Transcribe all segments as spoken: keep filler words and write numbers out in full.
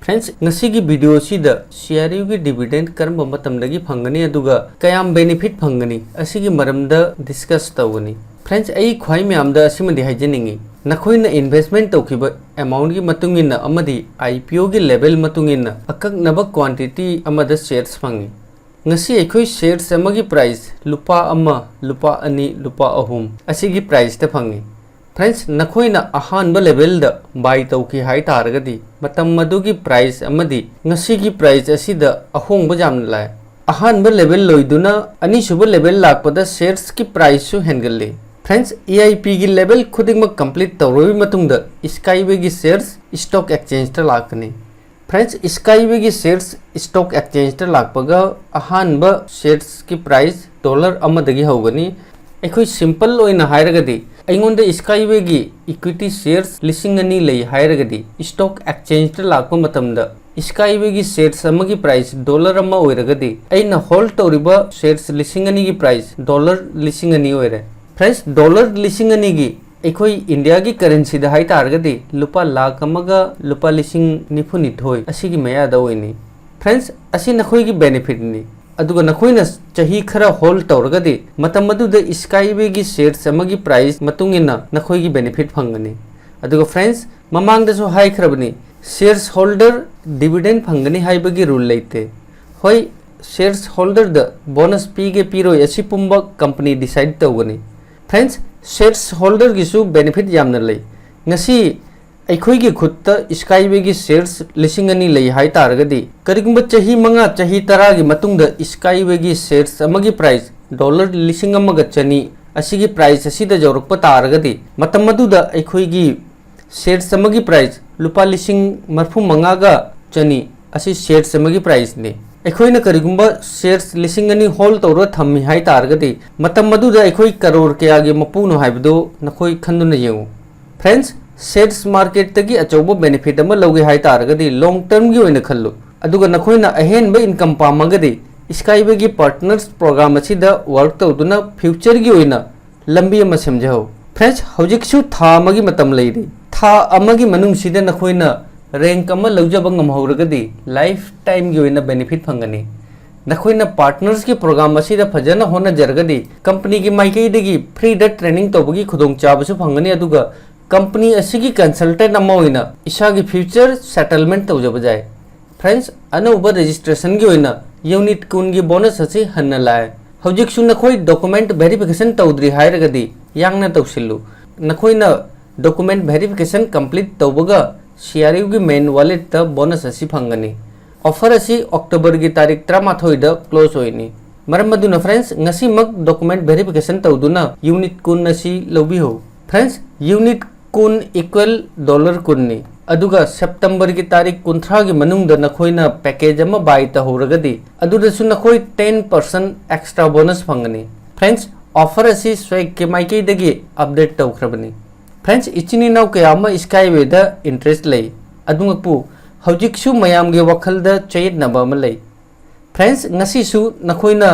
Friends, ꯉꯁꯤꯒꯤ video ꯑꯁꯤꯗ C R U ꯒꯤ dividend ꯀꯔꯝꯕ ꯃꯇꯝꯗꯒꯤ ꯐꯪꯒꯅꯤ ꯑꯗꯨꯒ ꯀꯌꯥꯝ benefit ꯐꯪꯒꯅꯤ ꯑꯁꯤꯒꯤ ꯃꯔꯝꯗ discuss ꯇꯧꯒꯅꯤ꯫ Friends, ꯑꯩ ꯈ꯭ꯋꯥꯏ ꯃꯌꯥꯝꯗ ꯑꯁꯤꯃꯗꯤ ꯍꯥꯏꯖꯅꯤꯡꯉꯤ, ꯅꯈꯣꯏꯅ investment ꯇꯧꯈꯤꯕ amount ꯀꯤ ꯃꯇꯨꯡ ꯏꯟꯅ ꯑꯃꯗꯤ I P O ꯒꯤ level ꯃꯇꯨꯡ ꯏꯟꯅ ꯑꯀꯛꯅꯕ quantity ꯑꯃꯗ shares ꯐꯪꯉꯤ꯫ ꯉꯁꯤ ꯑꯩꯈꯣꯏ shares ꯑꯃꯒꯤ price ꯂꯨꯄꯥ ꯑꯃ, ꯂꯨꯄꯥ ꯑꯅꯤ, ꯂꯨꯄꯥ ꯑꯍꯨꯝ ꯑꯁꯤꯒꯤ price ꯇ ꯐꯪꯉꯤ꯫ Friends, ꯅꯈꯣꯏꯅ ꯑꯍꯥꯟꯕ level ꯗ buy ꯇꯧꯈꯤ ꯍꯥꯏ ꯇꯥꯔꯒꯗꯤ ꯃꯇꯝ ꯑꯗꯨꯒꯤ price ꯑꯃꯗꯤ ꯉꯁꯤꯒꯤ price ꯑꯁꯤꯗ ꯑꯍꯣꯡꯕ ꯌꯥꯝꯅ ꯂꯥꯛꯑꯦ꯫ ꯑꯍꯥꯟꯕ level ꯂꯣꯏꯗꯨꯅ ꯑꯅꯤꯁꯨꯕ level ꯂꯥꯛꯄꯗ shares ꯀꯤ price ꯁꯨ ꯍꯦꯟꯒꯠꯂꯤ꯫ Friends, E I P ꯒꯤ level ꯈꯨꯗꯤꯡꯃꯛ complete ꯇꯧꯔꯕ ꯃꯇꯨꯡꯗ Skyway ꯒꯤ shares stock exchange ꯇ ꯂꯥꯛꯀꯅꯤ꯫ Friends, Skyway ꯒꯤ shares stock exchange ꯇ ꯂꯥꯛꯄꯒ ꯑꯍꯥꯟꯕ shares ꯀꯤ price dollar ꯑꯃꯗꯒꯤ ꯍꯧꯒꯅꯤ꯫ ꯑꯩꯈꯣꯏ simple ꯑꯣꯏꯅ ꯍꯥꯏꯔꯒꯗꯤ, ꯑꯩꯉꯣꯟꯗ Skyway ꯒꯤ equity shares ꯂꯤꯁꯤꯡ ꯑꯅꯤ ꯂꯩ ꯍꯥꯏꯔꯒꯗꯤ, stock exchange ꯇ ꯂꯥꯛꯄ ꯃꯇꯝꯗ Skyway ꯒꯤ shares ꯑꯃꯒꯤ price dollar ꯑꯃ ꯑꯣꯏꯔꯒꯗꯤ, ꯑꯩꯅ hold ꯇꯧꯔꯤꯕ shares ꯂꯤꯁꯤꯡ ꯑꯅꯤꯒꯤ price dollar ꯂꯤꯁꯤꯡ ꯑꯅꯤ ꯑꯣꯏꯔꯦ꯫ Friends, dollar ꯂꯤꯁꯤꯡ ꯑꯅꯤꯒꯤ ꯑꯩꯈꯣꯏ India ꯒꯤ currency ꯗ ꯍꯥꯏ ꯇꯥꯔꯒꯗꯤ ꯂꯨꯄꯥ ꯂꯥꯈ ꯑꯃꯒ ꯂꯨꯄꯥ ꯂꯤꯁꯤꯡ ꯅꯤꯐꯨ ꯅꯤꯊꯣꯏ ꯑꯁꯤꯒꯤ ꯃꯌꯥꯗ ꯑꯣꯏꯅꯤ꯫ Friends, ꯑꯁꯤ ꯅꯈꯣꯏꯒꯤ benefit ꯅꯤ꯫ ꯑꯗꯨꯒ ꯅꯈꯣꯏꯅ ꯆꯍꯤ ꯈꯔ hold ꯇꯧꯔꯒꯗꯤ ꯃꯇꯝ ꯑꯗꯨꯗ Skyway ꯒꯤ shares ꯑꯃꯒꯤ price ꯃꯇꯨꯡ ꯏꯟꯅ ꯅꯈꯣꯏꯒꯤ benefit ꯐꯪꯒꯅꯤ꯫ ꯑꯗꯨꯒ friends, ꯃꯃꯥꯡꯗꯁꯨ ꯍꯥꯏꯈ꯭ꯔꯕꯅꯤ, shares holder dividend ꯐꯪꯒꯅꯤ ꯍꯥꯏꯕꯒꯤ rule ꯂꯩꯇꯦ꯫ ꯍꯣꯏ, shares holder ꯗ bonus ꯄꯤꯒꯦ ꯄꯤꯔꯣꯏ ꯑꯁꯤ ꯄꯨꯝꯕ company decide ꯇꯧꯒꯅꯤ꯫ Friends, shares holder ꯒꯤꯁꯨ benefit ꯌꯥꯝꯅ ꯂꯩ꯫ ꯉꯁꯤ ꯑꯩꯈꯣꯏꯒꯤ ꯈꯨꯠꯇ Skyway ꯒꯤ shares ꯂꯤꯁꯤꯡ ꯑꯅꯤ ꯂꯩ ꯍꯥꯏ ꯇꯥꯔꯒꯗꯤ, ꯀꯔꯤꯒꯨꯝꯕ ꯆꯍꯤ ꯃꯉꯥ, ꯆꯍꯤ ꯇꯔꯥꯒꯤ ꯃꯇꯨꯡꯗ Skyway ꯒꯤ shares ꯑꯃꯒꯤ price dollar ꯂꯤꯁꯤꯡ ꯑꯃꯒ ꯆꯅꯤ ꯑꯁꯤꯒꯤ price ꯑꯁꯤꯗ ꯌꯧꯔꯛꯄ ꯇꯥꯔꯒꯗꯤ, ꯃꯇꯝ ꯑꯗꯨꯗ ꯑꯩꯈꯣꯏꯒꯤ shares ꯑꯃꯒꯤ price ꯂꯨꯄꯥ ꯂꯤꯁꯤꯡ ꯃꯔꯐꯨ ꯃꯉꯥꯒ ꯆꯅꯤ ꯑꯁꯤ shares ꯑꯃꯒꯤ price ꯅꯤ꯫ ꯑꯩꯈꯣꯏꯅ ꯀꯔꯤꯒꯨꯝꯕ shares ꯂꯤꯁꯤꯡ ꯑꯅꯤ hold ꯇꯧꯔ ꯊꯝꯃꯤ ꯍꯥꯏ ꯇꯥꯔꯒꯗꯤ, ꯃꯇꯝ ꯑꯗꯨꯗ ꯑꯩꯈꯣꯏ ꯀꯔꯣꯔ ꯀꯌꯥꯒꯤ ꯃꯄꯨꯅꯣ ꯍꯥꯏꯕꯗꯨ ꯅꯈꯣꯏ ꯈꯟꯗꯨꯅ ꯌꯦꯡꯉꯨ꯫ Friends, shares market ꯇꯒꯤ ꯑꯆꯧꯕ benefit ꯑꯃ ꯂꯧꯒꯦ ꯍꯥꯏ ꯇꯥꯔꯒꯗꯤ long term ꯒꯤ ꯑꯣꯏꯅ ꯈꯜꯂꯨ꯫ ꯑꯗꯨꯒ ꯅꯈꯣꯏꯅ ꯑꯍꯦꯟꯕ income ꯄꯥꯝꯃꯒꯗꯤ Skyway ꯒꯤ partners program ꯑꯁꯤꯗ work ꯇꯧꯗꯨꯅ future ꯒꯤ ꯑꯣꯏꯅ ꯂꯝꯕꯤ ꯑꯃ ꯁꯦꯝꯖꯍꯧ꯫ Friends, ꯍꯧꯖꯤꯛꯁꯨ ꯊꯥ ꯑꯃꯒꯤ ꯃꯇꯝ ꯂꯩꯔꯤ꯫ ꯊꯥ ꯑꯃꯒꯤ ꯃꯅꯨꯡꯁꯤꯗ ꯅꯈꯣꯏꯅ ꯔꯦꯡꯛ ꯑꯃ ꯂꯧꯖꯕ ꯉꯝꯍꯧꯔꯒꯗꯤ ꯂꯥꯏꯐ ꯇꯥꯏꯝꯒꯤ ꯑꯣꯏꯅ ꯕꯦꯅꯤꯐꯤꯠ ꯐꯪꯒꯅꯤ꯫ ꯅꯈꯣꯏꯅ ꯄꯥꯔꯠꯅꯔꯁꯀꯤ ꯄ꯭ꯔꯣꯒ꯭ꯔꯥꯝ ꯑꯁꯤꯗ ꯐꯖꯅ ꯍꯣꯠꯅꯖꯔꯒꯗꯤ ꯀꯝꯄꯅꯤꯒꯤ ꯃꯥꯏꯀꯩꯗꯒꯤ ꯐ꯭ꯔꯤꯗ ꯇ꯭ꯔꯦꯅꯤꯡ ꯇꯧꯕꯒꯤ ꯈꯨꯗꯣꯡꯆꯥꯕꯁꯨ ꯐꯪꯒꯅꯤ, ꯑꯗꯨꯒ ꯀꯝꯄꯅꯤ ꯑꯁꯤꯒꯤ ꯀꯟꯁꯜꯇꯦꯟ ꯑꯃ ꯑꯣꯏꯅ ꯏꯁꯥꯒꯤ ꯐ꯭ꯌꯨꯆꯔ ꯁꯦꯇꯜꯃꯦꯟ ꯇꯧꯖꯕ ꯌꯥꯏ꯫ ꯐ꯭ꯔꯦꯟꯁ, ꯑꯅꯧꯕ ꯔꯦꯖꯤꯁꯇ꯭ꯔꯦꯁꯟꯒꯤ ꯑꯣꯏꯅ ꯌꯨꯅꯤꯠ ꯀꯨꯟꯒꯤ ꯕꯣꯅꯁ ꯑꯁꯤ ꯍꯟꯅ ꯂꯥꯛꯑꯦ꯫ ꯍꯧꯖꯤꯛꯁꯨ ꯅꯈꯣꯏ ꯗꯣꯀꯨꯃꯦꯟꯠ ꯚꯦꯔꯤꯐꯤꯀꯦꯁꯟ ꯇꯧꯗ꯭ꯔꯤ ꯍꯥꯏꯔꯒꯗꯤ ꯌꯥꯡꯅ ꯇꯧꯁꯤꯜꯂꯨ꯫ ꯅꯈꯣꯏꯅ ꯗꯣꯀꯨꯃꯦꯟꯠ ꯚꯦꯔꯤꯐꯤꯀꯦꯁꯟ ꯀꯝꯄ꯭ꯂꯤꯠ ꯇꯧꯕꯒ ꯁꯤ ꯑꯥꯔ ꯌꯨꯒꯤ ꯃꯦꯟ ꯋꯥꯂꯦꯠꯇ ꯕꯣꯅꯁ ꯑꯁꯤ ꯐꯪꯒꯅꯤ꯫ ꯑꯣꯐꯔ ꯑꯁꯤ ꯑꯣꯛꯇꯣꯕꯔꯒꯤ ꯇꯥꯔꯤꯛ ꯇꯔꯥꯃꯥꯊꯣꯏꯗ ꯀ꯭ꯂꯣꯖ ꯑꯣꯏꯅꯤ꯫ ꯃꯔꯝ ꯑꯗꯨꯅ ꯐ꯭ꯔꯦꯟꯁ, ꯉꯁꯤꯃꯛ ꯗꯣꯀꯨꯃꯦꯟꯠ ꯚꯦꯔꯤꯐꯤꯀꯦꯁꯟ ꯇꯧꯗꯨꯅ ꯌꯨꯅꯤꯠ ꯀꯨꯟ ꯑꯁꯤ ꯂꯧꯕꯤꯌꯨ꯫ ꯐ꯭ꯔꯦꯟꯁ, ꯌꯨꯅꯤꯠ ꯀꯨꯟ ꯏꯀ꯭ꯋꯦꯜ ꯗꯣꯂꯔ ꯀꯨꯟꯅꯤ꯫ ꯑꯗꯨꯒ ꯁꯦꯞꯇꯦꯝꯕꯔꯒꯤ ꯇꯥꯔꯤꯛ ꯀꯨꯟꯊ꯭ꯔꯥꯒꯤ ꯃꯅꯨꯡꯗ ꯅꯈꯣꯏꯅ ꯄꯦꯀꯦꯖ ꯑꯃ ꯕꯥꯏ ꯇꯧꯍꯧꯔꯒꯗꯤ, ꯑꯗꯨꯗꯁꯨ ꯅꯈꯣꯏ ꯇꯦꯟ ꯄꯥꯔꯁꯦꯟꯠ ꯑꯦꯛꯁꯇ꯭ꯔꯥ ꯕꯣꯅꯁ ꯐꯪꯒꯅꯤ꯫ ꯐ꯭ꯔꯦꯟꯁ, ꯑꯣꯐꯔ ꯑꯁꯤ ꯁ꯭ꯋꯦꯛꯀꯤ ꯃꯥꯏꯀꯩꯗꯒꯤ ꯑꯞꯗꯦꯠ ꯇꯧꯈ꯭ꯔꯕꯅꯤ꯫ ꯐ꯭ꯔꯦꯟꯁ, ꯏꯆꯤꯟ ꯏꯅꯥꯎ ꯀꯌꯥ ꯑꯃ ꯁ꯭ꯀꯥꯏꯋꯦꯗ ꯏꯟꯇꯔꯦꯁ ꯂꯩ꯫ ꯑꯗꯨꯃꯛꯄꯨ, ꯍꯧꯖꯤꯛꯁꯨ ꯃꯌꯥꯝꯒꯤ ꯋꯥꯈꯜꯗ ꯆꯌꯦꯠꯅꯕ ꯑꯃ ꯂꯩ꯫ ꯐ꯭ꯔꯦꯟꯁ, ꯉꯁꯤꯁꯨ ꯅꯈꯣꯏꯅ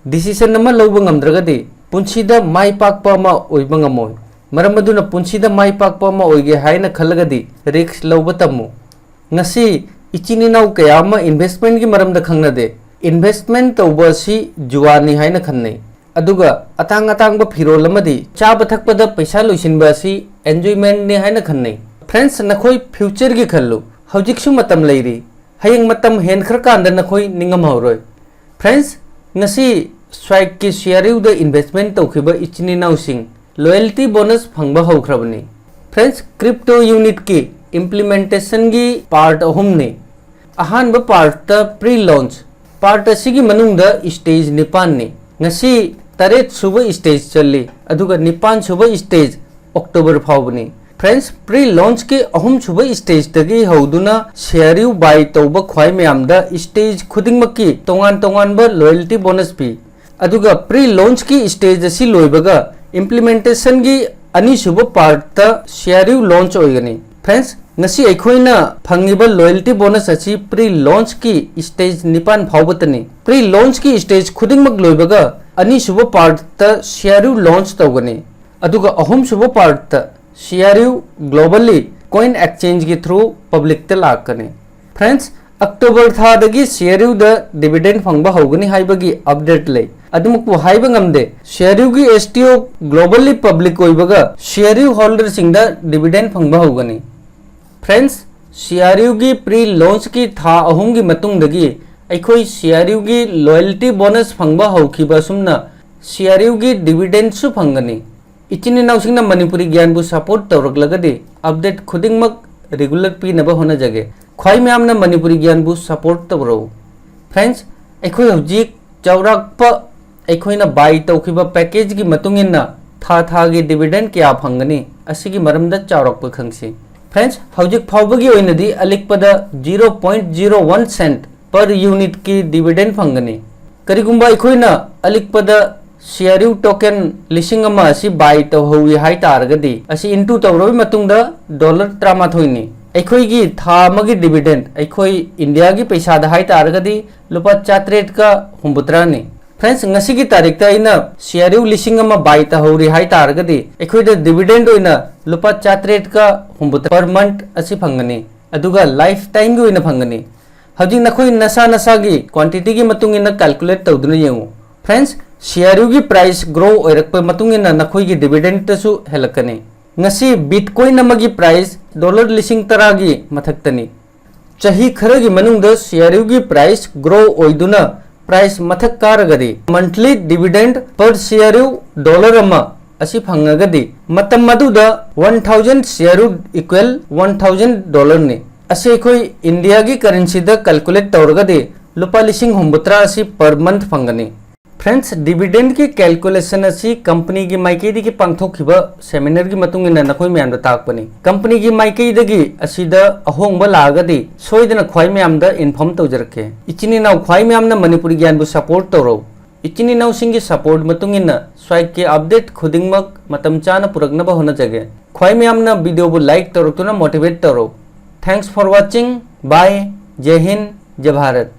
ꯗꯤꯁꯤꯖꯟ ꯑꯃ ꯂꯧꯕ ꯉꯝꯗ꯭ꯔꯒꯗꯤ ꯄꯨꯟꯁꯤꯗ ꯃꯥꯏ ꯄꯥꯛꯄ ꯑꯃ ꯑꯣꯏꯕ ꯉꯝꯃꯣꯏ꯫ ꯃꯔꯝ ꯑꯗꯨꯅ ꯄꯨꯟꯁꯤꯗ ꯃꯥꯏ ꯄꯥꯛꯄ ꯑꯃ ꯑꯣꯏꯒꯦ ꯍꯥꯏꯅ ꯈꯜꯂꯒꯗꯤ ꯔꯤꯁ꯭ꯛ ꯂꯧꯕ ꯇꯝꯃꯨ꯫ ꯉꯁꯤ ꯏꯆꯤꯟ ꯏꯅꯥꯎ ꯀꯌꯥ ꯑꯃ ꯏꯟꯚꯦꯁ꯭ꯇꯃꯦꯟꯠꯒꯤ ꯃꯔꯝꯗ ꯈꯪꯅꯗꯦ꯫ ꯏꯟꯚꯦꯁ꯭ꯇꯃꯦꯟꯠ ꯇꯧꯕ ꯑꯁꯤ ꯖꯨꯋꯥꯅꯤ ꯍꯥꯏꯅ ꯈꯟꯅꯩ꯫ ꯑꯗꯨꯒ ꯑꯇꯥꯡ ꯑꯇꯥꯡꯕ ꯐꯤꯔꯣꯜ ꯑꯃꯗꯤ ꯆꯥꯕ ꯊꯛꯄꯗ ꯄꯩꯁꯥ ꯂꯣꯏꯁꯤꯟꯕ ꯑꯁꯤ ꯑꯦꯟꯖꯣꯏꯃꯦꯟꯠꯅꯤ ꯍꯥꯏꯅ ꯈꯟꯅꯩ꯫ ꯐ꯭ꯔꯦꯟꯁ, ꯅꯈꯣꯏ ꯐ꯭ꯌꯨꯆꯔꯒꯤ ꯈꯜꯂꯨ꯫ ꯍꯧꯖꯤꯛꯁꯨ ꯃꯇꯝ ꯂꯩꯔꯤ꯫ ꯍꯌꯦꯡ ꯃꯇꯝ ꯍꯦꯟꯈ꯭ꯔꯀꯥꯟꯗ ꯅꯈꯣꯏ ꯅꯤꯡꯉꯝꯍꯧꯔꯣꯏ꯫ ꯐ꯭ꯔꯦꯟꯁ, ꯉꯁꯤ ꯁ꯭ꯋꯦꯛꯀꯤ ꯁꯤ ꯑꯥꯔ ꯌꯨꯗ ꯏꯟꯚꯦꯁ꯭ꯇꯃꯦꯟꯠ ꯇꯧꯈꯤꯕ ꯏꯆꯤꯟ ꯏꯅꯥꯎꯁꯤꯡ ꯂꯣꯌꯦꯜꯇꯤ ꯕꯣꯅꯁ ꯐꯪꯕ ꯍꯧꯈ꯭ꯔꯕꯅꯤ꯫ ꯐ꯭ꯔꯦꯟꯁ, ꯀ꯭ꯔꯤꯞꯇꯣ ꯌꯨꯅꯤꯠꯀꯤ ꯏꯝꯄ꯭ꯂꯤꯃꯦꯟꯇꯦꯁꯟꯒꯤ ꯄꯥꯔꯠ ꯑꯍꯨꯝꯅꯤ꯫ ꯑꯍꯥꯟꯕ ꯄꯥꯔꯠꯇ ꯄ꯭ꯔꯤ ꯂꯣꯟꯆ꯫ ꯄꯥꯔꯠ ꯑꯁꯤꯒꯤ ꯃꯅꯨꯡꯗ ꯁ꯭ꯇꯦꯖ ꯅꯤꯄꯥꯟꯅꯤ꯫ ꯉꯁꯤ ꯇꯔꯦꯠ ꯁꯨꯕ ꯁ꯭ꯇꯦꯖ ꯆꯜꯂꯤ, ꯑꯗꯨꯒ ꯅꯤꯄꯥꯟ ꯁꯨꯕ ꯁ꯭ꯇꯦꯖ ꯑꯣꯛꯇꯣꯕꯔ ꯐꯥꯎꯕꯅꯤ꯫ ꯐ꯭ꯔꯦꯟꯁ, ꯄ꯭ꯔꯤ ꯂꯣꯟꯆꯀꯤ ꯑꯍꯨꯝ ꯁꯨꯕ ꯁ꯭ꯇꯦꯖꯇꯒꯤ ꯍꯧꯗꯨꯅ ꯁꯤ ꯑꯥꯔ ꯌꯨ ꯕꯥꯏ ꯇꯧꯕ ꯈ꯭ꯋꯥꯏ ꯃꯌꯥꯝꯗ ꯁ꯭ꯇꯦꯖ ꯈꯨꯗꯤꯡꯃꯛꯀꯤ ꯇꯣꯉꯥꯟ ꯇꯣꯉꯥꯟꯕ ꯂꯣꯌꯦꯜꯇꯤ ꯕꯣꯅꯁ ꯄꯤ꯫ ꯑꯗꯨꯒ ꯄ꯭ꯔꯤ ꯂꯣꯟꯆꯀꯤ ꯁ꯭ꯇꯦꯖ ꯑꯁꯤ ꯂꯣꯏꯕꯒ ꯏꯝꯄ꯭ꯂꯤꯃꯦꯟꯇꯦꯁꯟꯒꯤ ꯑꯅꯤꯁꯨꯕ ꯄꯥꯔꯠꯇ ꯁꯤ ꯑꯥꯔ ꯌꯨ ꯂꯣꯟꯆ ꯑꯣꯏꯒꯅꯤ꯫ ꯐ꯭ꯔꯦꯟꯁ, ꯉꯁꯤ ꯑꯩꯈꯣꯏꯅ ꯐꯪꯉꯤꯕ ꯂꯣꯌꯦꯜꯇꯤ ꯕꯣꯅꯁ ꯑꯁꯤ ꯄ꯭ꯔꯤ ꯂꯣꯟꯆꯀꯤ ꯁ꯭ꯇꯦꯖ ꯅꯤꯄꯥꯟ ꯐꯥꯎꯕꯇꯅꯤ꯫ ꯄ꯭ꯔꯤ ꯂꯣꯟꯆꯀꯤ ꯁ꯭ꯇꯦꯖ ꯈꯨꯗꯤꯡꯃꯛ ꯂꯣꯏꯕꯒ ꯑꯅꯤꯁꯨꯕ ꯄꯥꯔꯠꯇ ꯁꯤ ꯑꯥꯔ ꯌꯨ ꯂꯣꯟꯆ ꯇꯧꯒꯅꯤ꯫ ꯑꯗꯨꯒ ꯑꯍꯨꯝꯁꯨꯕ ꯄꯥꯔꯠꯇ ꯁꯤ ꯑꯥꯔ ꯌꯨ ꯒ꯭ꯂꯣꯕꯜꯂꯤ Coin Exchangeꯒꯤ through publicꯇ ꯂꯥꯛꯀꯅꯤ꯫ Friends, October ꯊꯥꯗꯒꯤ ꯁꯤ ꯑꯥꯔ ꯌꯨꯗ dividend ꯐꯪꯕ ꯍꯧꯒꯅꯤ ꯍꯥꯏꯕꯒꯤ update ꯂꯩ꯫ ꯑꯗꯨꯃꯛꯄꯨ ꯍꯥꯏꯕ ꯉꯝꯗꯦ꯫ ꯁꯤ ꯑꯥꯔ ꯌꯨꯒꯤ S T O globally public ꯑꯣꯏꯕꯒ ꯁꯤ ꯑꯥꯔ ꯌꯨ holderꯁꯤꯡꯗ dividend ꯐꯪꯕ ꯍꯧꯒꯅꯤ꯫ Friends, ꯁꯤ ꯑꯥꯔ ꯌꯨꯒꯤ pre-launchꯀꯤ ꯊꯥ ꯑꯍꯨꯝꯒꯤ ꯃꯇꯨꯡꯗꯒꯤ ꯑꯩꯈꯣꯏ ꯁꯤ ꯑꯥꯔ ꯌꯨꯒꯤ loyalty bonus ꯐꯪꯕ ꯍꯧꯈꯤꯕ ꯑꯁꯨꯝꯅ ꯁꯤ ꯑꯥꯔ ꯌꯨꯒꯤ dividendꯁꯨ ꯐꯪꯒꯅꯤ꯫ ꯏꯆꯤꯟ ꯏꯅꯥꯎꯁꯤꯡꯅ ꯃꯅꯤꯄꯨꯔꯤ ꯒ꯭ꯌꯥꯟꯕꯨ support ꯇꯧꯔꯛꯂꯒꯗꯤ update ꯈꯨꯗꯤꯡꯃꯛ regular ꯄꯤꯅꯕ ꯍꯣꯠꯅꯖꯒꯦ꯫ ꯈ꯭ꯋꯥꯏ ꯃꯌꯥꯝꯅ ꯃꯅꯤꯄꯨꯔꯤ ꯒ꯭ꯌꯥꯟꯕꯨ support ꯇꯧꯔꯛꯎ꯫ Friends, ꯑꯩꯈꯣꯏ ꯍꯧꯖꯤꯛ ꯆꯥꯎꯔꯥꯛꯄ ꯑꯩꯈꯣꯏꯅ buy ꯇꯧꯈꯤꯕ packageꯀꯤ ꯃꯇꯨꯡ ꯏꯟꯅ ꯊꯥ ꯊꯥꯒꯤ dividend ꯀꯌꯥ ꯐꯪꯒꯅꯤ ꯑꯁꯤꯒꯤ ꯃꯔꯝꯗ ꯆꯥꯎꯔꯥꯛꯄ ꯈꯪꯁꯤ꯫ Friends, ꯍꯧꯖꯤꯛ ꯐꯥꯎꯕꯒꯤ ꯑꯣꯏꯅꯗꯤ ꯑꯂꯤꯛꯄꯗ zero point zero one cent per unitꯀꯤ dividend ꯐꯪꯒꯅꯤ꯫ ꯀꯔꯤꯒꯨꯝꯕ ꯑꯩꯈꯣꯏꯅ ꯑꯂꯤꯛꯄꯗ ꯁꯤ ꯑꯥꯔ ꯌꯨ token ꯂꯤꯁꯤꯡ ꯑꯃ ꯑꯁꯤ buy ꯇꯧꯍꯧꯏ ꯍꯥꯏ ꯇꯥꯔꯒꯗꯤ, ꯑꯁꯤ into ꯇꯧꯔꯕ ꯃꯇꯨꯡꯗ dollar ꯇꯔꯥꯃꯥꯊꯣꯏꯅꯤ꯫ ꯑꯩꯈꯣꯏꯒꯤ ꯊꯥ ꯑꯃꯒꯤ dividend ꯑꯩꯈꯣꯏ ꯏꯟꯗꯤꯌꯥꯒꯤ ꯄꯩꯁꯥꯗ ꯍꯥꯏ ꯇꯥꯔꯒꯗꯤ ꯂꯨꯄꯥ ꯆꯥꯇ꯭ꯔꯦꯠꯀ ꯍꯨꯝꯐꯨꯇꯔꯥꯅꯤ꯫ Friends, ꯉꯁꯤꯒꯤ ꯇꯥꯔꯤꯛꯇ ꯑꯩꯅ ꯁꯤ ꯑꯥꯔ ꯌꯨ ꯂꯤꯁꯤꯡ ꯑꯃ buy ꯇꯧꯍꯧꯔꯤ ꯍꯥꯏ ꯇꯥꯔꯒꯗꯤ, ꯑꯩꯈꯣꯏꯗ dividend ꯑꯣꯏꯅ ꯂꯨꯄꯥ ꯆꯥꯇ꯭ꯔꯦꯠꯀ ꯍꯨꯝꯐꯨꯇꯔꯥ per month ꯑꯁꯤ ꯐꯪꯒꯅꯤ, ꯑꯗꯨꯒ lifetimeꯒꯤ ꯑꯣꯏꯅ ꯐꯪꯒꯅꯤ꯫ ꯍꯧꯖꯤꯛ ꯅꯈꯣꯏ ꯅꯁꯥ ꯅꯁꯥꯒꯤ quantityꯒꯤ ꯃꯇꯨꯡ ꯏꯟꯅ calculate ꯇꯧꯗꯨꯅ ꯌꯦꯡꯉꯨ꯫ Friends, ꯁꯤ ꯑꯥꯔ ꯌꯨꯒꯤ price grow ꯑꯣꯏꯔꯛꯄ ꯃꯇꯨꯡ ꯏꯟꯅ ꯅꯈꯣꯏꯒꯤ dividendꯇꯁꯨ ꯍꯦꯜꯂꯛꯀꯅꯤ꯫ ꯉꯁꯤ Bitcoin ꯑꯃꯒꯤ price dollar ꯂꯤꯁꯤꯡ ꯇꯔꯥꯒꯤ ꯃꯊꯛꯇꯅꯤ꯫ ꯆꯍꯤ ꯈꯔꯒꯤ ꯃꯅꯨꯡꯗ ꯁꯤ ꯑꯥꯔ ꯌꯨꯒꯤ price grow ꯑꯣꯏꯗꯨꯅ price ꯃꯊꯛ ꯀꯥꯔꯒꯗꯤ monthly dividend per C R U dollar ꯑꯃ ꯑꯁꯤ ꯐꯪꯉꯒꯗꯤ, ꯃꯇꯝ ꯑꯗꯨꯗ one thousand C R U equal one thousand dollarꯅꯤ꯫ ꯑꯁꯤ ꯑꯩꯈꯣꯏ ꯏꯟꯗꯤꯌꯥꯒꯤ currencyꯗ calculate ꯇꯧꯔꯒꯗꯤ ꯂꯨꯄꯥ ꯂꯤꯁꯤꯡ ꯍꯨꯝꯐꯨꯇꯔꯥ ꯑꯁꯤ per month ꯐꯪꯒꯅꯤ꯫ Friends, dividendꯀꯤ calculation ꯑꯁꯤ companyꯒꯤ ꯃꯥꯏꯀꯩꯗꯒꯤ ꯄꯥꯡꯊꯣꯛꯈꯤꯕ seminarꯒꯤ ꯃꯇꯨꯡ ꯏꯟꯅ ꯅꯈꯣꯏ ꯃꯌꯥꯝꯗ ꯇꯥꯛꯄꯅꯤ꯫ Companyꯒꯤ ꯃꯥꯏꯀꯩꯗꯒꯤ ꯑꯁꯤꯗ ꯑꯍꯣꯡꯕ ꯂꯥꯛꯑꯒꯗꯤ ꯁꯣꯏꯗꯅ ꯈ꯭ꯋꯥꯏ ꯃꯌꯥꯝꯗ inform ꯇꯧꯖꯔꯛꯀꯦ꯫ ꯏꯆꯤꯟ ꯏꯅꯥꯎ ꯈ꯭ꯋꯥꯏ ꯃꯌꯥꯝꯅ ꯃꯅꯤꯄꯨꯔꯤ ꯒ꯭ꯌꯥꯟꯕꯨ support ꯇꯧꯔꯧ꯫ ꯏꯆꯤꯟ ꯏꯅꯥꯎꯁꯤꯡꯒꯤ support ꯃꯇꯨꯡ ꯏꯟꯅ ꯁ꯭ꯋꯥꯏꯠꯀꯤ update ꯈꯨꯗꯤꯡꯃꯛ ꯃꯇꯝ ꯆꯥꯅ ꯄꯨꯔꯛꯅꯕ ꯍꯣꯠꯅꯖꯒꯦ꯫ ꯈ꯭ꯋꯥꯏ ꯃꯌꯥꯝꯅ videoꯕꯨ like ꯇꯧꯔꯛꯇꯨꯅ motivate ꯇꯧꯔꯧ꯫ Thanks for watching. Bye. ꯖꯩ Hind, ꯖꯩ Bharat.